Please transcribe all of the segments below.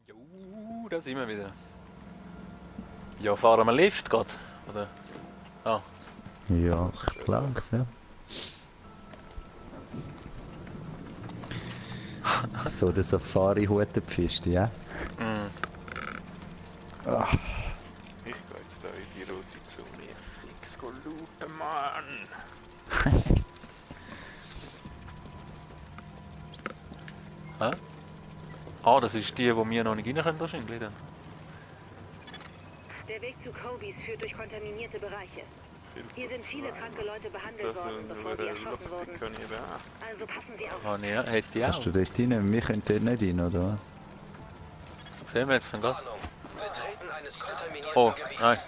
Jo, da sind wir wieder. Ja, fahren wir Lift gerade? Oder? Ah, Ja, ich glaube ja. So, der Safari-Hutenpfiste, ja? mm. Ach, Ich gehe jetzt da in die rote Zone fix looten, Mann! Hä? Ah, das ist die, wo wir noch nicht rein können wahrscheinlich dann. Der Weg zu Kobys führt durch kontaminierte Bereiche. Hier sind viele kranke Leute behandelt Das worden, sind bevor sie erschossen wurden. Luftdicken eben auch. Also passen Sie auf. Ah, ne, hätte ich kannst auch. du dort rein? Wir können dort nicht rein, oder was? Sehen wir jetzt dann gerade? Warnung. Betreten eines kontaminierten Oh, Gebiets. nein.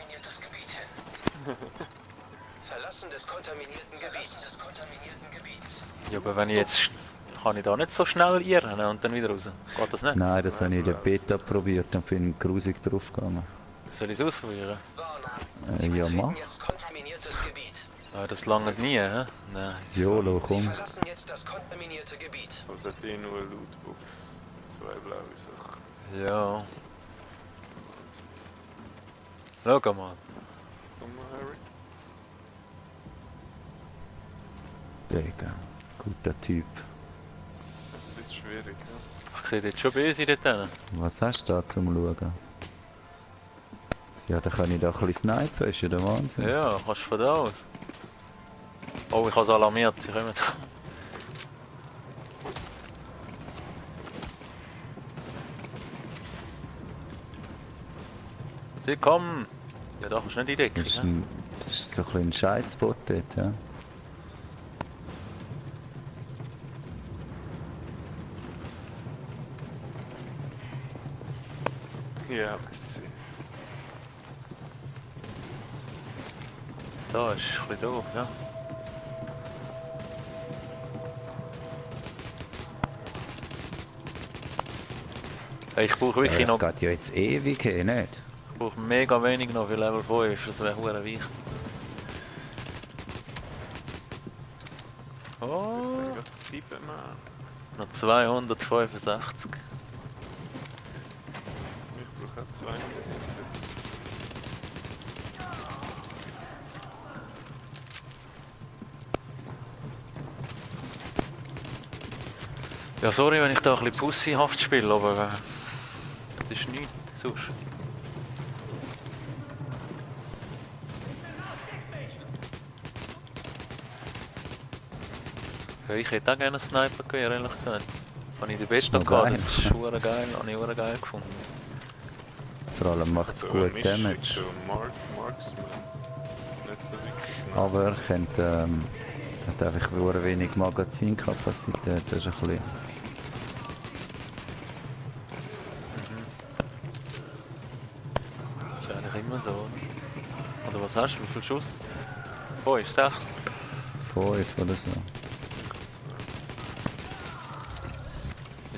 Verlassen des kontaminierten Gebiets. Ja, aber wenn ich jetzt... Kann ich da nicht so schnell irren und dann wieder raus? Geht das nicht? Nein, das habe ich in der Beta probiert und bin grusig draufgegangen. Soll ich es ausprobieren? Warnung. Sie Ja, betreten mach. jetzt kontaminiertes Gebiet. Ah, das langt nie, hä? Nein. Jolo, Sie komm. verlassen jetzt das kontaminierte Gebiet. Also hat nur eine Lootbox. 2 blaue Sachen. Ja. Schau mal. Komm mal, Harry. Digga, guter Typ. Das ist schwierig, ja. Ich sehe jetzt schon böse dort hinten. Was hast du da zum Schauen? Ja, dann kann ich da ein bisschen snipen, ist ja der Wahnsinn. Ja, kannst du von da aus. Oh, ich habe es alarmiert, sie kommen. Sie kommen! Ja, da kannst du nicht in die Decke. Das ist, Ne? das ist so ein bisschen ein Scheißspot dort, ja. Ja, merci. Da ist ein bisschen doof, ja. Hey, ich brauche wirklich Ja, noch. es geht ja jetzt ewig, nicht? Ich brauche mega wenig noch für Level 5, das wäre hure wichtig. Oh, Ich sage 7 Mann. noch 265. Ich brauche auch 200. Ja, sorry, wenn ich da ein bisschen pussyhaft spiele, aber das ist nichts sonst. Ja, ich hätte auch gerne einen Sniper gewesen, ehrlich gesagt. Habe ich die Beta noch gehabt, geil. das ist hure geil, habe ich hure geil gefunden. Vor allem macht es So gut eine Damage. Mischung, so Marksman. Nicht so wirklich. Aber er könnte, hat einfach nur wenig Magazinkapazität, das ist ein bisschen... Das ist eigentlich immer so. Oder was hast du? Wie viel Schuss? 5, 6? 5 oder so.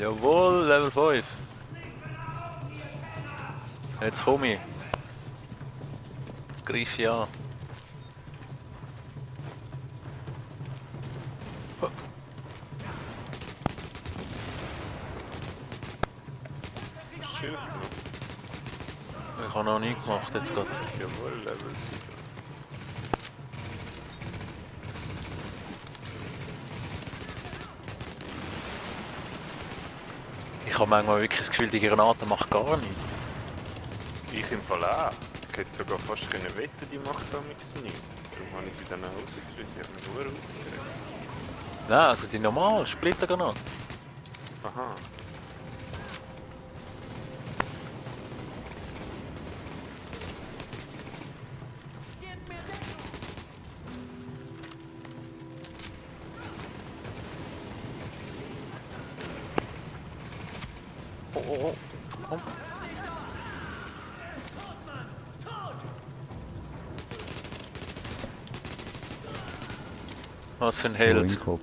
Jawohl, Level 5. Jetzt komme ich. Jetzt greife ich an. Schild noch. Ich habe noch nichts gemacht jetzt gerade. Jawohl, Level 7. Ich habe manchmal wirklich das Gefühl, die Granate macht gar nichts. Ich im Fall auch. Ich hätte sogar fast können wetten, die macht damals nichts. Darum habe ich sie dann rausgekriegt. Die hat mich nur aufgeregt. Nein, also die normale Splittergranate. Aha. Oh, oh, oh. Komm. Was für ein So Held. im Kopf.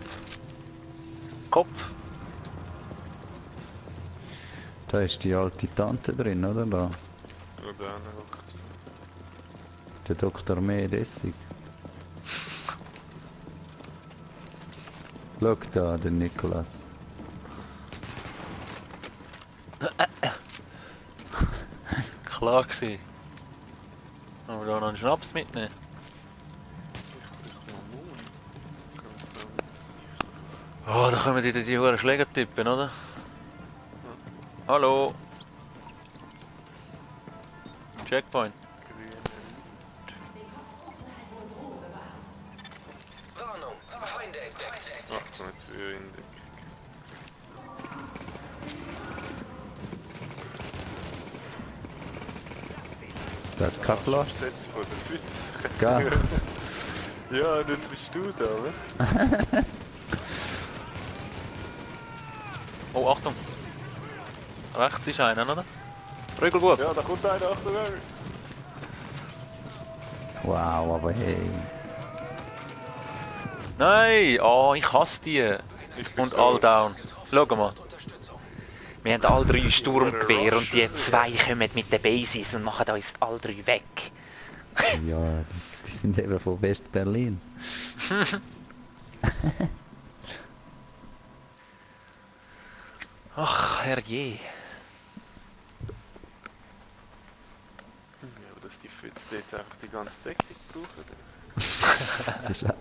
Kopf. Da ist die alte Tante drin, oder? Da. Oder anhockt. Der Dr. Medessig. Schau da, der Nikolas. klar gewesen. Aber da noch einen Schnaps mitnehmen. Oh, da kommen die hohen Schläger tippen, oder? Hallo! Checkpoint. Warnung, Feinde entdeckt. Achtung, jetzt wieder in den... Da hat's keinen Platz. Setz vor der Füße. Gell? Ja, und jetzt bist du da, was? Oh, Achtung! Rechts ist einer, oder? Prügelbub! Ja, da kommt einer, Achtung! Wow, aber hey. Nein! Oh, ich hasse die! Ich bin Und so- all down. Schau mal. Wir haben alle 3 Sturmgewehr und die 2 kommen mit den Bases und machen uns alle 3 weg. Ja, die sind eben von West-Berlin. Ach, herrje. Ja, aber dass die Fütze dort einfach die ganze Deckung brauchen. Das ist,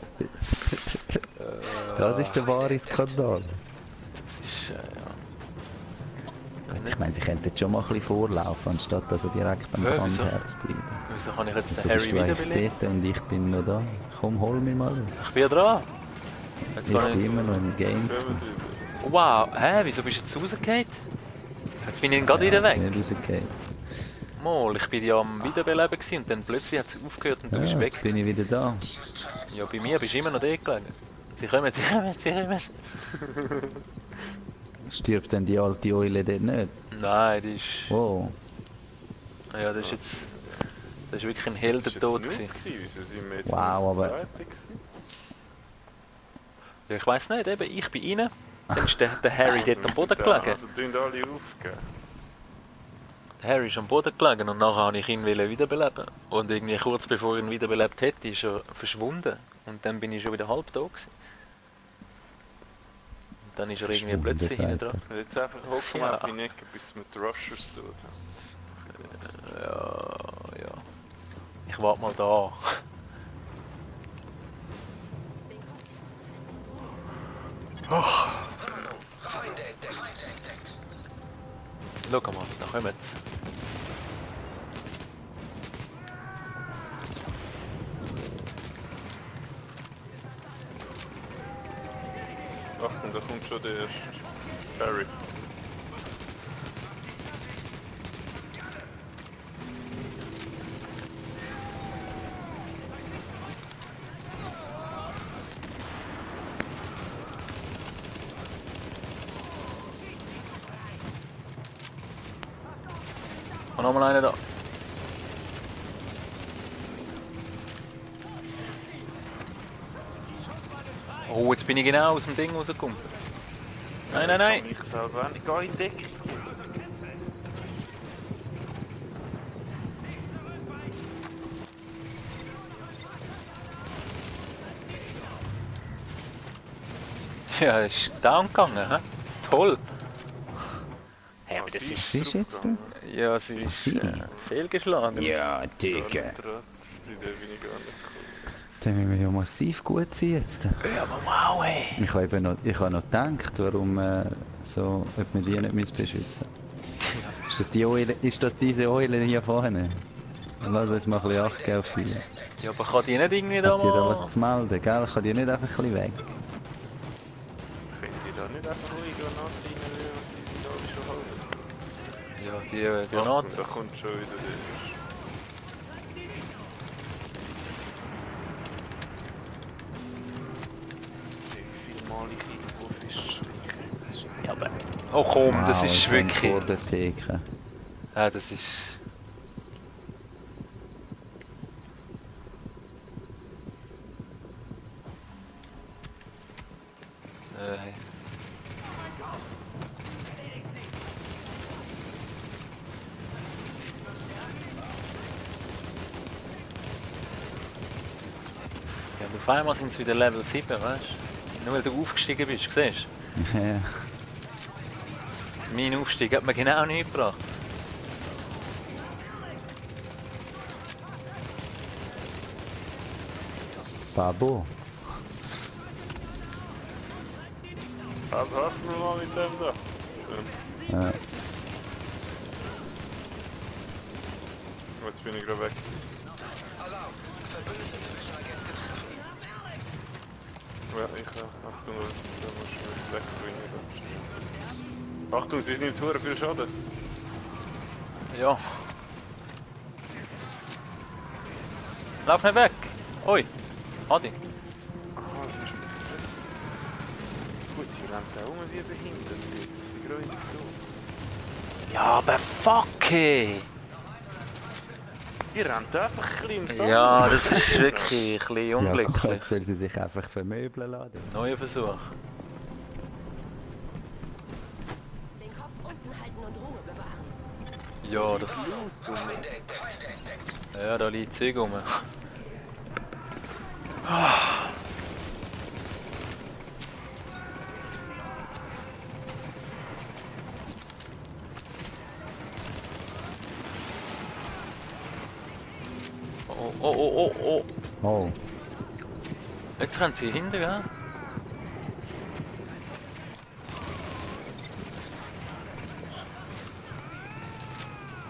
das ist der wahre Skandal. Das ist, ja. Gut, ich meine, sie könnten schon mal ein bisschen vorlaufen, anstatt dass sie direkt am Ja, Rand wieso? Herz bleiben. Wieso kann ich jetzt Wieso den Harry bist du eigentlich wiederbeleben? dort und ich bin noch da? Komm, hol mich mal. Ich bin ja dran. Jetzt Ich kann bin immer noch im Game. Kommen Oh, wow, hä? Wieso bist du jetzt rausgefallen? Jetzt bin ich gerade wieder weg. Nicht rausgefallen. Mal, ich bin ja am Wiederbeleben gewesen und dann plötzlich hat es aufgehört und du bist Ja, weg. jetzt bin ich wieder da. Ja, bei mir bist du immer noch dort gelegen. Sie kommen, sie kommen, sie kommen. Stirbt denn die alte Eule dort nicht? Nein, die ist... Wow. Ja, das ist jetzt... Das ist wirklich ein wir. Heldentod Ist gewesen. jetzt genug gewesen? Wieso sind wir jetzt Wow, noch aber- Zweite gewesen? Ja, ich weiss nicht, eben, ich bin rein. Dann ist der Harry dort am Boden Da, gelegen. Also tun alle aufgeben. Der Harry ist am Boden gelegen und nachher wollte ich ihn wiederbeleben. Und irgendwie kurz bevor ich ihn wiederbelebt hätte, ist er verschwunden. Und dann bin ich schon wieder halb da gewesen. Und dann ist er irgendwie Verschwunden, plötzlich hinten sagt dran. Und jetzt einfach hocken wir Ja. auf die Ecke, bis wir die Rushers tun. Ja, ja. Ich warte mal da. Warnung, Feinde entdeckt. Schau mal, da kommen sie. Achtung, da kommt schon der Barry. Und nochmal einer da. Oh, jetzt bin ich genau aus dem Ding rausgekommen. Nein, nein, nein. Ich selber nicht. Geh in die Deckung. Ja, ist down gegangen, hä? Toll. Hey, aber das sie ist... Was ist jetzt denn? Ja, sie ist Sie? fehlgeschlagen. Ja, Gar Digga. nicht dran. Die bin ich gar nicht gekommen. Dann müssen wir ja massiv gut sein jetzt. Ja, aber wow, ey. Ich habe eben noch, ich habe noch gedacht, warum so, ob wir die nicht müssen beschützen müssen. Ist das diese Eule hier vorne? Lass uns mal ein bisschen Acht geben auf die. Ja, aber kann die nicht irgendwie da Hat die da mal... was zu melden, gell? Kann die nicht einfach ein bisschen weg? Können die da nicht einfach ruhig Granaten reinrühren und die sind alle schon halb? Ja, die Achtung, Granaten. da kommt schon wieder der... Wie viel Mal ich irgendwo feststecke. Ja, aber... Oh komm, das Wow, ist ich bin wirklich... vor der Theke. Ja, das ist... Ja, und auf einmal sind sie wieder Level 7, weißt du? Nur weil du aufgestiegen bist, siehst du? Ja. Mein Aufstieg hat mir genau nichts gebracht. Babo. Also hast du mal mit dem da. Ja. Jetzt bin ich gerade weg. Alarm. Verbündete Division-Agent getroffen. Ja, ich Achtung, da musst du mich wegbringen. Achtung, sie nimmt hure viel Schaden. Ja. Lauf nicht weg! Ui! Adi! Aha, sie ist schon weg. Gut, die rennt auch wie behindert. Sie ist gerade tot. Ja, aber fuck ey. Die rennt einfach ein bisschen im Sand. Ja, das ist wirklich ein bisschen Ja, unglücklich. soll sie sich einfach vermöbeln lassen? Neuer Versuch. Den Kopf unten halten und Ruhe bewahren. Ja, das... Feinde entdeckt. Ja, da liegt Zeug rum. Oh, oh, oh, oh, oh. Oh, Jetzt rennt sie hinten, gell?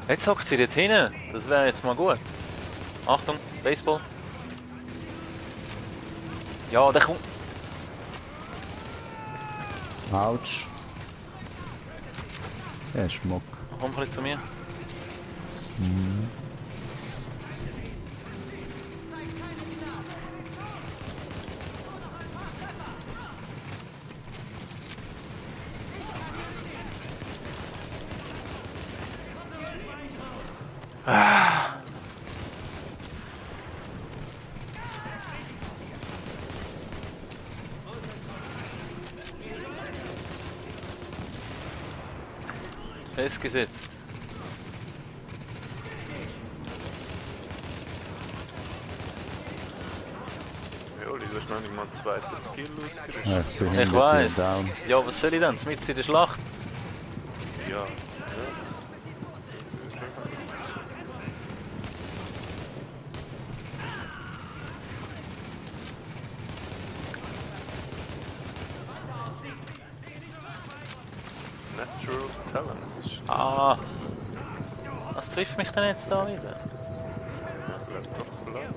Jetzt hockt sie dort hinten. Das wäre jetzt mal gut. Achtung, Baseball. Ja, der kommt. ouch. Der Schmuck. Komm ein bisschen zu mir. Mhm. Festgesetzt. Ja, Oli, du hast noch nicht mal einen zweiten Skill ausgerüstet. Ja, ich bin Ich hinter weiß. dir down. Ja, was soll ich denn? Mitten in der Schlacht? Ja. Natural Talent. Ah. Was trifft mich denn jetzt da wieder? Ja, bleibt doch blank.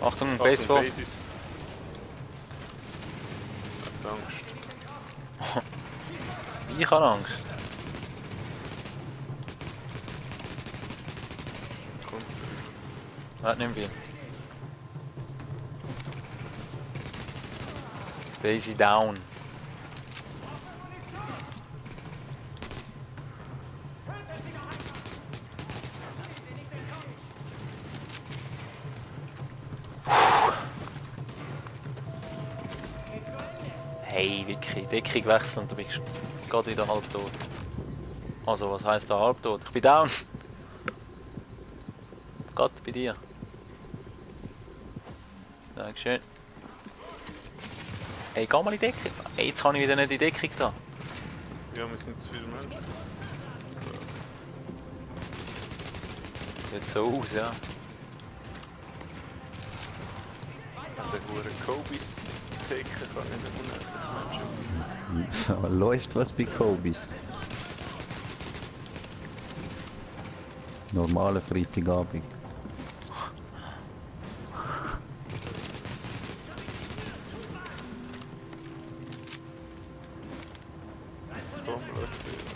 Achtung, Achtung, Baseball. Basis. Hat Angst. Ich habe Angst. Jetzt kommt Warte, nimm viel. Daisy down. Hey, wirklich, Deckung wechseln und du bist gerade wieder halbtot. Also, was heisst da halbtot? Ich bin down. Gerade bei dir. Dankeschön. Hey, geh mal in Deckung. Hey, jetzt kann ich wieder nicht in Deckung da. Ja, wir sind zu viele Menschen. Sieht so aus, ja. Der hure Kobis Decken kann nicht mehr Menschen. So, läuft was bei Kobis. Normaler Freitagabend. Komm, läuft wieder.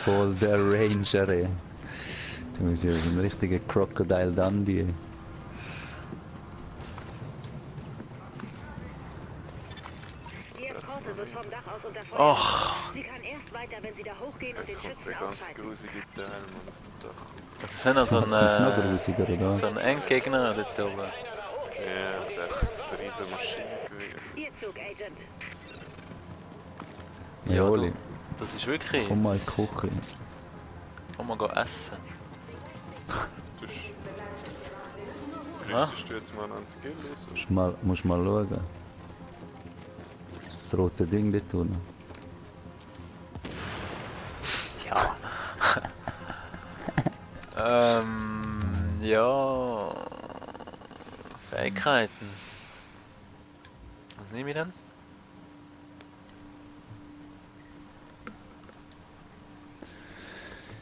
Voll der Ranger, ey. Du bist ja so ein richtiger Crocodile Dundee. Die Eskorte wird vom Dach aus unter Feuer. Och, Sie kann erst weiter, wenn Sie da hochgehen und den Jetzt kommt Schützen der ganz ausschalten. grusige Teil, Mann. Doch. das ist ja noch so Das ist noch ein, grusiger, oder? so ein Endgegner dort oben. Ja, das riesen Maschinengewehr. Ihr Zug, Agent. Ja, Joli, das ist wirklich... komm mal in die Küche. Komm mal gehen essen. Richtest du jetzt mal an Skill aus? Musst mal schauen. Das rote Ding dort unten. Ja. Ja. Fähigkeiten. Was nehme ich denn?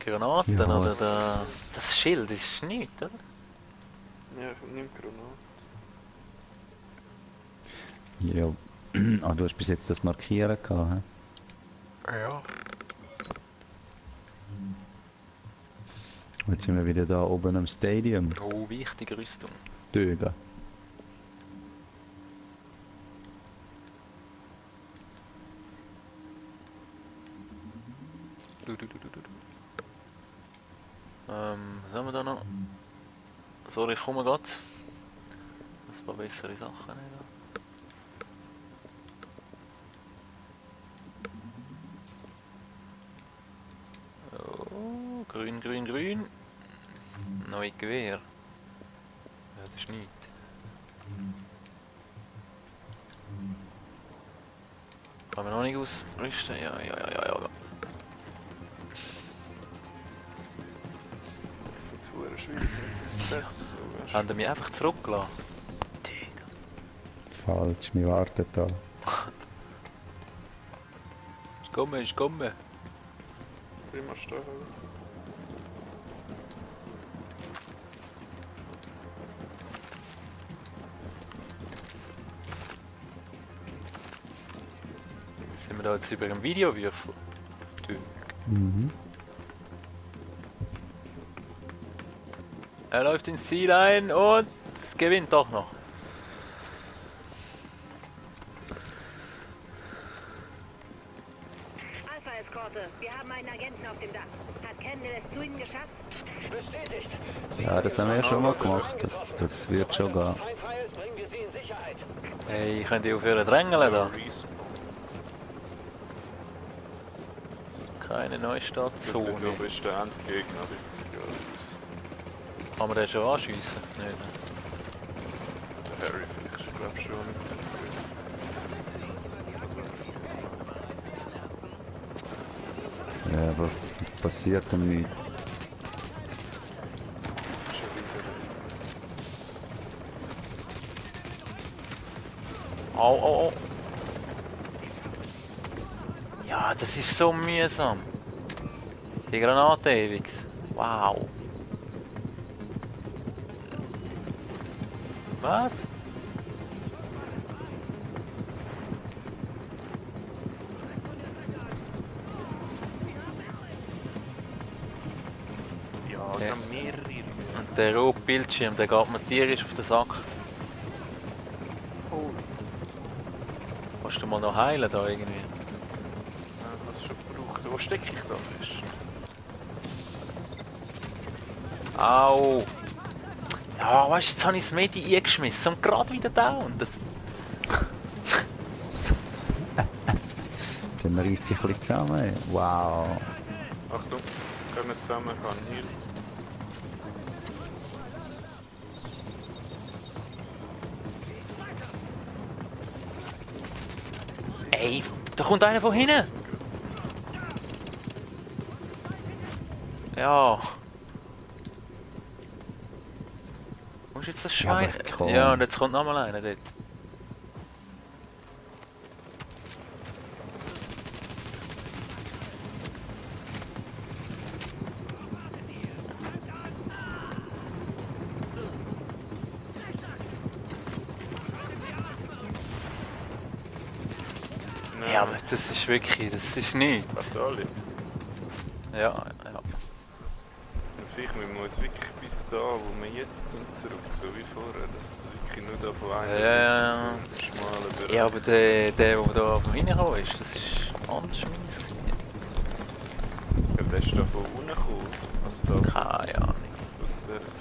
Granaten Ja, oder was- das Schild ist nichts, oder? Ja, ich nehme Granate. Ja. Ah, du hast bis jetzt das Markieren gehabt, hä? Ja. Jetzt sind wir wieder da oben am Stadium. Oh, wichtige Rüstung. Döger. Was haben wir da noch? Sorry, ich komme grad. Ein paar bessere Sachen nehmen. Oh, grün, grün, grün. Neues Gewehr. Ja, das ist nichts. Kann man noch nicht ausrüsten? Ja. Jetzt wurde schwierig mit dem Stats. Haben die mich einfach zurückgelassen? Digga. Falsch, wir warten da. Ich komme. Prima stehen. Sind wir da jetzt über einen Videowürfel? Mhm. Er läuft ins Ziel ein und gewinnt doch noch. Alpha-Eskorte, wir haben einen Agenten auf dem Dach. Hat Kendall es zu Ihnen geschafft? Ja, das haben wir ja schon mal gemacht. Das wird schon gehen. Hey, könnt ihr aufhören drängeln da? Keine Neustartzone. Du bist der Endgegner, richtig. Kann man den schon anschiessen? Nicht. Der Harry vielleicht, ich glaube schon nicht so gut. Ja, aber passiert ihm nichts. Schon wieder. Au. Ja, das ist so mühsam. Die Granate ewig. Wow. Was? Ja, Ja. es haben mehrere. Und der rote Bildschirm, der geht mir tierisch auf den Sack. Oh, Kannst du mal noch heilen da irgendwie? ja, das schon gebraucht. Wo stecke ich da? Au! Ja, weißt du, jetzt habe ich das Medi eingeschmissen und gerade wieder down. Das, Dann reißt sich ein bisschen zusammen. Wow. Achtung, können wir zusammen gehen. Hier. ey, da kommt einer von hinten! Ja. Wo ist jetzt das Ja, aber Schwein? komm. Ja, und jetzt kommt noch mal einer dort. Nein, Ja, aber das ist wirklich, das ist nichts. fast alle. Ja. Vielleicht müssen wir jetzt wirklich bis da, wo wir jetzt sind, zurück, so wie vorher. Das ist wirklich nur da von einem Ja. schmalen Bereich. Ja, aber der da von hinten gekommen ist, das ist anders meins gewesen. Ja, der ist da von unten gekommen. Also da Keine Ahnung. auf dieser Seite.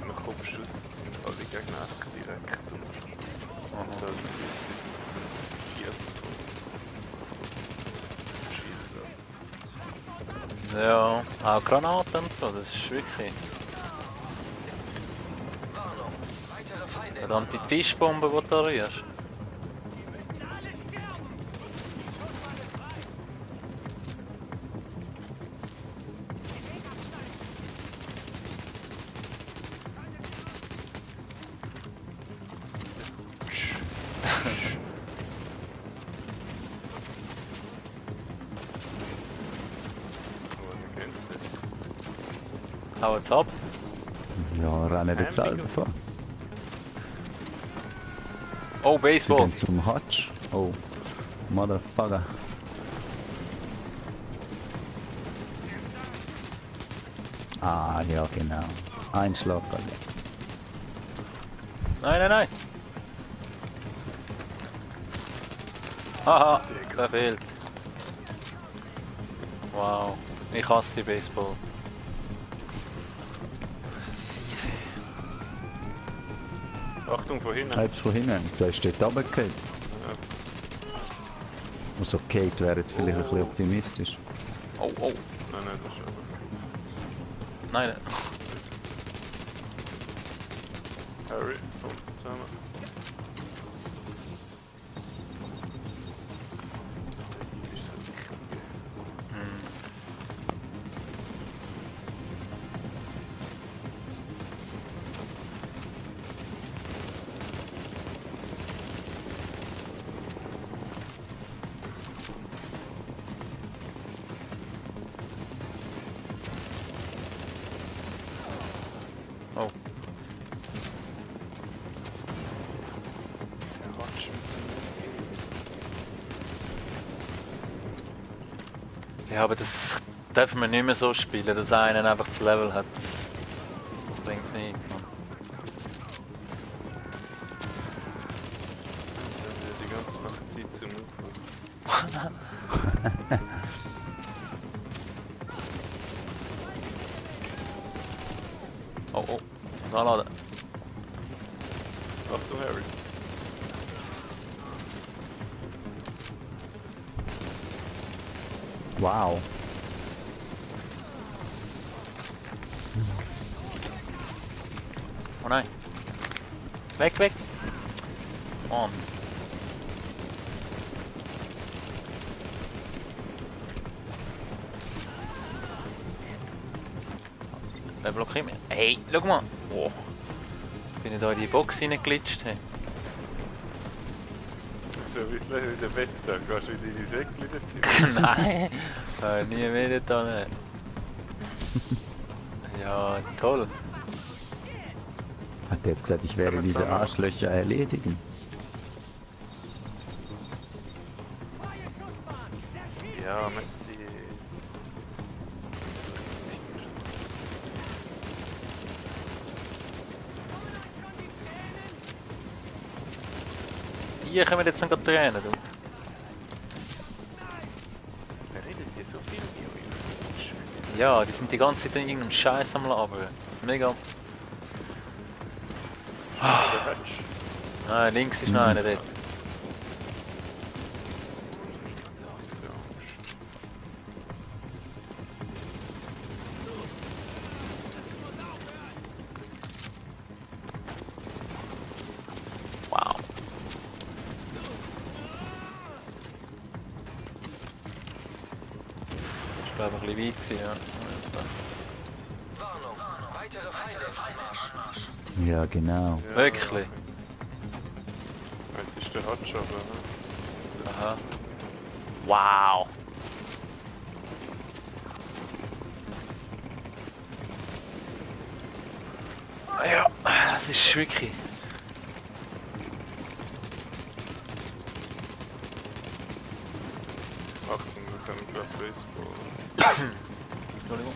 einem Kopfschuss sind alle Gegner einfach direkt und so schießt. Ja, auch Granaten und so, das ist wirklich... Warnung. Weitere Feinde. Verdammte Tischbombe, die du da rührst. Hau jetzt ab. Ja, rennen jetzt selber vor. Oh, Sie Baseball. gehen zum Hutch. Oh, Motherfucker. Ah, ja genau. Ein Schlag, Alter. Nein, nein, nein. Haha, der fehlt. Wow, ich hasse die Baseball. Achtung, von hinten. Bleibst von hinten. Da ist dort runtergefallen. Also Kate wäre jetzt vielleicht ein bisschen optimistisch. Oh, oh. Nein, nein, das ist aber... Nein, Harry, komm, zusammen. Ist so dick. Oh. Der Rutsch mit Ja, aber das dürfen wir nicht mehr so spielen, dass einer einfach das Level hat. Das bringt nichts, Mann. die ganze Nacht Zeit zum Aufwachen. Oh, oh. Da laden. Achtung, Harry. Wow. Oh nein. Weg, weg. On. Der blockiert mich. Hey, schau mal. Oh. Bin ich da in die Box reingeglitscht? Hey. So wie in der Bett, dann gehst du in deine Säckchen dazu. Nein, nie wieder da nicht. Ja, toll. Hat er jetzt gesagt, ich werde diese Arschlöcher erledigen? Ja, Messi. Die können wir jetzt noch trainen, du. Wer redet hier so viel wie euch? Ja, die sind die ganze Zeit in irgendeinem Scheiß am Labern. Mega. Der Hatch. Nein, links ist noch einer dort. Wow. Das ist glaube ich ein bisschen weit gewesen, ja. Warnung. Weitere Feinde im Anmarsch. Ja, genau. Ja, Wirklich? Jetzt ist der Hatch aber, ne? Aha. Wow. Ja, das ist wirklich. Achtung, wir können gleich Baseball. Entschuldigung.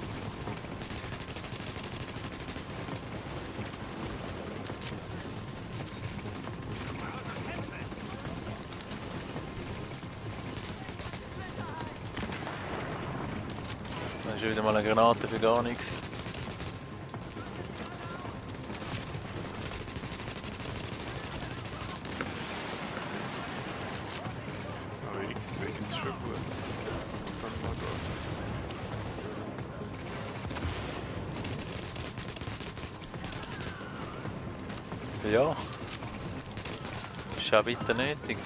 Das ist wieder mal eine Granate für gar nichts. Ja. Ist auch weiter nötig.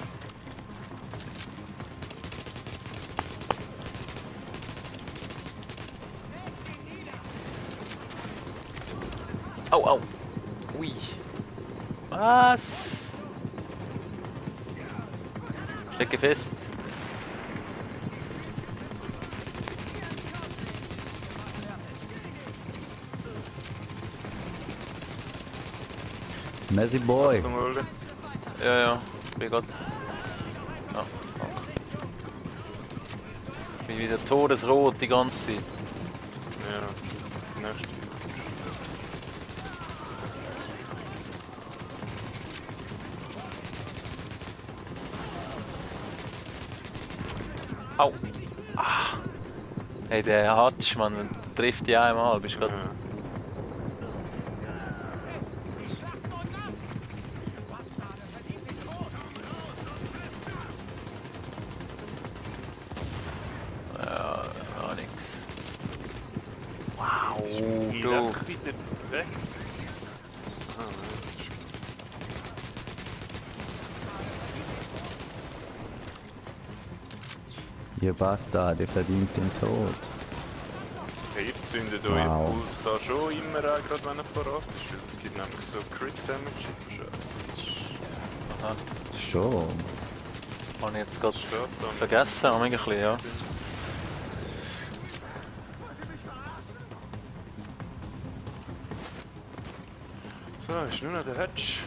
Au, au. Ui. Was? Stecke fest. Messi Boy. Achtung, Ole. Ja, ja. Bin grad. Ja, danke. Bin wieder todesrot die ganze Zeit. Ja, nächste. Au. Ah. Hey, der Hatsch, Mann, wenn der trifft die einmal, bist du grad... Ja. Ja, nix. Wow, Ich du. leck wieder weg. Ah, nein, das ist Ihr Bastard, ihr verdient den Tod. Ihr zündet Wow. euren Puls da schon immer an, gerade wenn er parat ist. Weil es gibt nämlich so Crit Damage und so Scheiße. Schon. Habe ich jetzt gerade Das steht da. vergessen, aber ein bisschen, ja. So, ist nur noch der Hatch.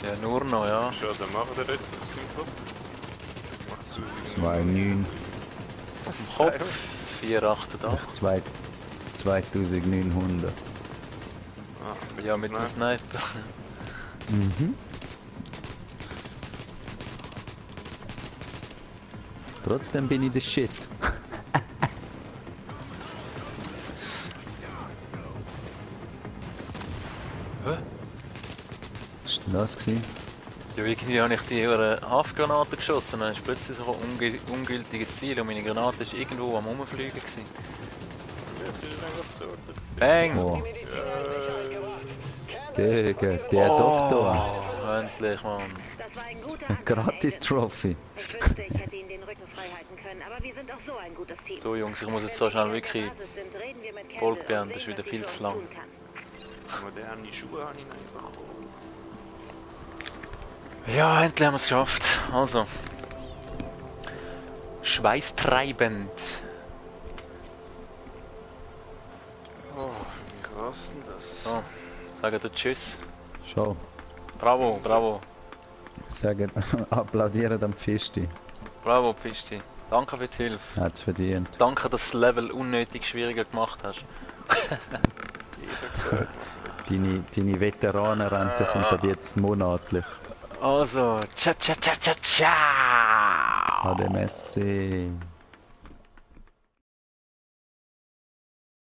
Ja, nur noch, ja. Schau, dann macht er jetzt auf seinem Kopf. Macht so 2,9. Auf dem Kopf. 488. 2900. Ah, Ja, mit dem Nein. Sniper. Mhm. Trotzdem bin ich der Shit. Hä? Was war denn das gewesen? Ja, irgendwie habe ich die Haftgranate geschossen, dann ist plötzlich so ein ungültiges Ziel und meine Granate ist irgendwo am Rumfliegen gewesen. Jetzt ist er einfach tot. Bang! Oh, der Doktor. Endlich, Mann. Das war ein guter Ein Angriff, Gratis-Trophy. Ich wünschte, ich hätte Ihnen den Rücken frei halten können, aber wir sind auch so ein gutes Team. So Jungs, ich muss jetzt so schnell wirklich Basis sind, reden wir mit Campbell Volk und beenden, sehen, das ist wieder was sie viel für zu uns lang. tun kann. Moderne Schuhe habe ich noch bekommen. Ja, endlich haben wir es geschafft. Also. Schweißtreibend. Oh, wie krass denn das? So, sagen wir Tschüss. Schau, Bravo, bravo. sagen, applaudieren am Pfisti. Bravo, Pisti. Danke für die Hilfe. Hat's verdient. Danke, dass du das Level unnötig schwieriger gemacht hast. Jeder gesagt. Deine Veteranenrente kommt ab jetzt monatlich. Also, ciao, ciao, ciao, ciao, ciao. Ade Messi.